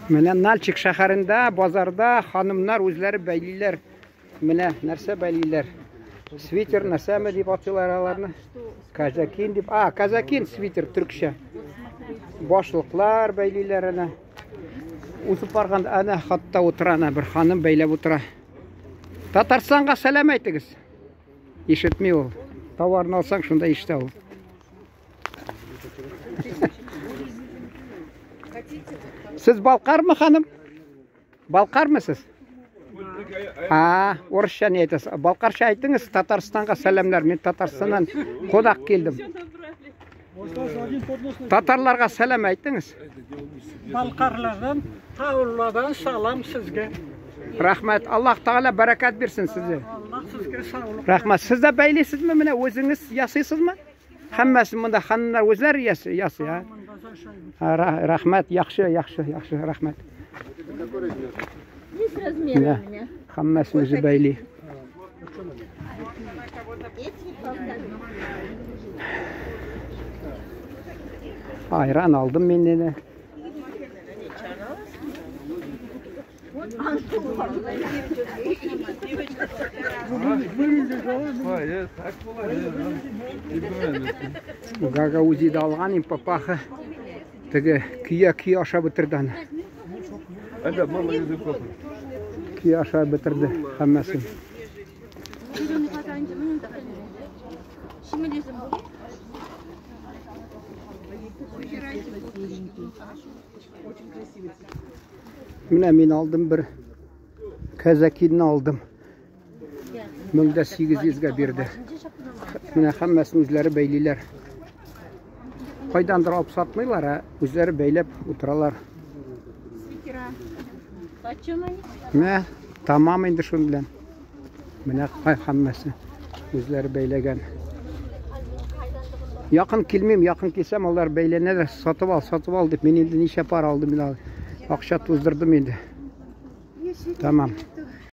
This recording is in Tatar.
Менә Нальчик шәһәрендә, базарда ханымнар үзләре бәйлиләр. Менә нәрсә бәйлиләр. Свитер нәрсәме дип атыйлар аларны? Казакин дип. А, казакин свитер төркчә. Башлыклар бәйлиләр әнә. Узып барганда әнә хатта утыра әнә бер ханым бәйләп утыра. Татарстанга сәлам әйтегез. Ишетми ул. Товарны алсаң, шунда ишетә ул. Сез Балкармы, ханым? Балкармы сез? А, орысша не әйтәсез? Балкарча әйтегез, Татарстанга сәламнәр. Мин Татарстаннан кунак килдем. Татарларга сәлам әйтегез. Балкарлардан, Таулладан салам сезгә. Рәхмәт. Аллаһ Тәгалә бәрәкәт бирсен сезгә. Аллаһ сезгә саулык. Рәхмәт. Сез дә бәйлисезме менә үзегез ясыйсызмы? Һәммәсе монда ханымнар үзләре ясый, ясый, а? Рәхмәт, яхшы, яхшы, яхшы, рәхмәт. Есть размеры у меня. Һәммәсе үзе бәйли. Айран алдым мин инде. Гагаузида алган им папаха. Теге көя-көя ашап бетерде аны. Көя ашап бетерде һәммәсен. Менә мин алдым бер казакинны алдым. 1800-гә бирде. Менә һәммәсен үзләре бәйлиләр. Кайдандыр алып сатмыйлар, ә үзләре бәйләп утыралар. Менә тамам инде шуның белән. Менә һәммәсе үзләре бәйләгән. Якын килмим, якын килсәм алар бәйләнәләр, сатып ал, сатып ал дип. Мин инде ничә пар алдым, мин акча туздырдым инде. Тамам.